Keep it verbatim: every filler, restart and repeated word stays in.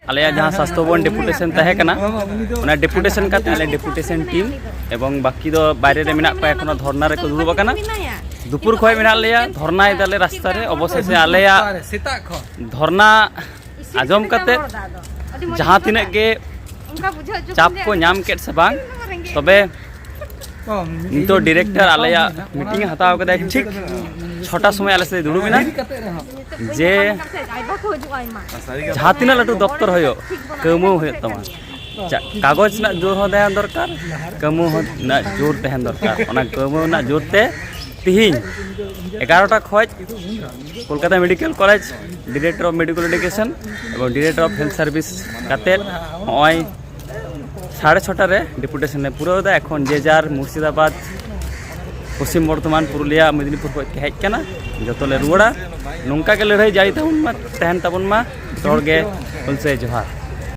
ᱟᱞᱮᱭᱟᱜ ᱡᱟᱦᱟᱸ ᱥᱟᱥᱛᱷᱚ ᱵᱷᱚᱵᱚᱱ ᱰᱮᱯᱩᱴᱮᱥᱚᱱ ᱛᱟᱦᱮᱸ ᱠᱟᱱᱟ, ᱚᱱᱟ ᱰᱮᱯᱩᱴᱮᱥᱚᱱ ᱠᱟᱛᱮ ᱟᱞᱮ ᱰᱮᱯᱩᱴᱮᱥᱚᱱ ᱴᱤᱢ ᱮᱵᱚᱝ ᱵᱟᱹᱠᱤ ᱫᱚ ᱵᱟᱭᱨᱮ ᱨᱮ ᱢᱮᱱᱟᱜ ᱠᱚᱣᱟ, ᱮᱠᱷᱚᱱᱳ ᱫᱷᱚᱨᱱᱟ ᱨᱮᱠᱚ ᱫᱩᱲᱩᱵ ᱟᱠᱟᱱᱟ᱾ ᱫᱩᱯᱩᱨ ᱠᱷᱚᱱ ᱢᱮᱱᱟᱜ ᱞᱮᱭᱟ, ᱫᱷᱚᱨᱱᱟᱭ ᱫᱟᱞᱮ ᱨᱟᱥᱛᱟ ᱨᱮ᱾ ᱚᱵᱚᱥᱮᱥᱮ ᱟᱞᱮᱭᱟᱜ ᱫᱷᱚᱨᱱᱟ ᱟᱸᱡᱚᱢ ᱠᱟᱛᱮ ᱡᱟᱦᱟᱸ ᱛᱤᱱᱟᱹᱜ ᱜᱮ ᱪᱟᱯ ᱠᱚ ᱧᱟᱢ ᱠᱮᱫ ᱥᱮ ᱵᱟᱝ, ᱛᱚᱵᱮ ᱱᱤᱛᱚᱜ ᱰᱤᱨᱮᱠᱴᱚᱨ ᱟᱞᱮᱭᱟᱜ ᱢᱤᱴᱤᱝ ᱮ ᱦᱟᱛᱟᱣ ᱠᱟᱫᱟᱭ, ᱴᱷᱤᱠ ᱪᱷᱚᱴᱟ ᱥᱚᱢᱚᱭ ᱟᱞᱮ ᱥᱟᱛᱮ ᱫᱩᱲᱩᱵ ᱮᱱᱟ ᱡᱮ ᱡᱟᱦᱟᱸ ᱛᱤᱱᱟᱹᱜ ᱞᱟᱹᱴᱩ ᱫᱚᱯᱛᱚᱨ ᱦᱩᱭᱩᱜ, ᱠᱟᱹᱣᱢᱟᱹᱣ ᱦᱩᱭᱩᱜ ᱛᱟᱢᱟ᱾ ᱪᱟ-, ᱠᱟᱜᱚᱡᱽ ᱨᱮᱱᱟᱜ ᱡᱳᱨ ᱦᱚᱸ ᱛᱟᱦᱮᱸ ᱫᱚᱨᱠᱟᱨ, ᱠᱟᱹᱣᱢᱟᱹᱣ ᱦᱚᱸ ᱨᱮᱱᱟᱜ ᱡᱳᱨ ᱛᱟᱦᱮᱸ ᱫᱚᱨᱠᱟᱨ᱾ ᱚᱱᱟ ᱠᱟᱹᱣᱢᱟᱹᱣ ᱨᱮᱱᱟᱜ ᱡᱳᱨ ᱛᱮ ᱛᱤᱦᱤᱧ ᱮᱜᱟᱨᱚᱴᱟ ᱠᱷᱚᱡ Kolkata medical college, director of medical education ᱮᱵᱚᱝ ᱰᱤᱨᱮᱠᱴᱚᱨ ᱚᱯᱷ ᱦᱮᱞᱛᱷ ᱥᱟᱨᱵᱷᱤᱥ ᱠᱟᱛᱮᱫ ᱱᱚᱜᱼᱚᱭ ᱥᱟᱲᱮ ᱪᱷᱚᱴᱟ ᱨᱮ ᱰᱮᱯᱩᱴᱮᱥᱚᱱ ᱞᱮ ᱯᱩᱨᱟᱹᱣ ᱮᱫᱟ᱾ ᱮᱠᱷᱚᱱ ᱡᱮ ᱡᱟᱨ ᱢᱩᱨᱥᱤᱫᱟᱵᱟᱫᱽ, ᱯᱚᱥᱪᱤᱢ ᱵᱚᱨᱫᱷᱚᱢᱟᱱ, ᱯᱩᱨᱩᱞᱤᱭᱟ, ᱢᱮᱫᱤᱱᱤᱯᱩᱨ ᱠᱷᱚᱡ ᱠᱚ ᱦᱮᱡ ᱠᱟᱱᱟ᱾ ᱡᱚᱛᱚ ᱞᱮ ᱨᱩᱣᱟᱹᱲᱟ᱾ ᱱᱚᱝᱠᱟ ᱜᱮ ᱞᱟᱹᱲᱦᱟᱹᱭ ᱡᱟᱹᱨᱤ ᱛᱟᱵᱚᱱ ᱢᱟ, ᱛᱟᱦᱮᱱ ᱛᱟᱵᱚᱱ ᱢᱟ᱾ ᱡᱚᱛᱚ ᱦᱚᱲ ᱜᱮ ᱦᱩᱞᱥᱟᱹᱭ ᱡᱚᱦᱟᱨ᱾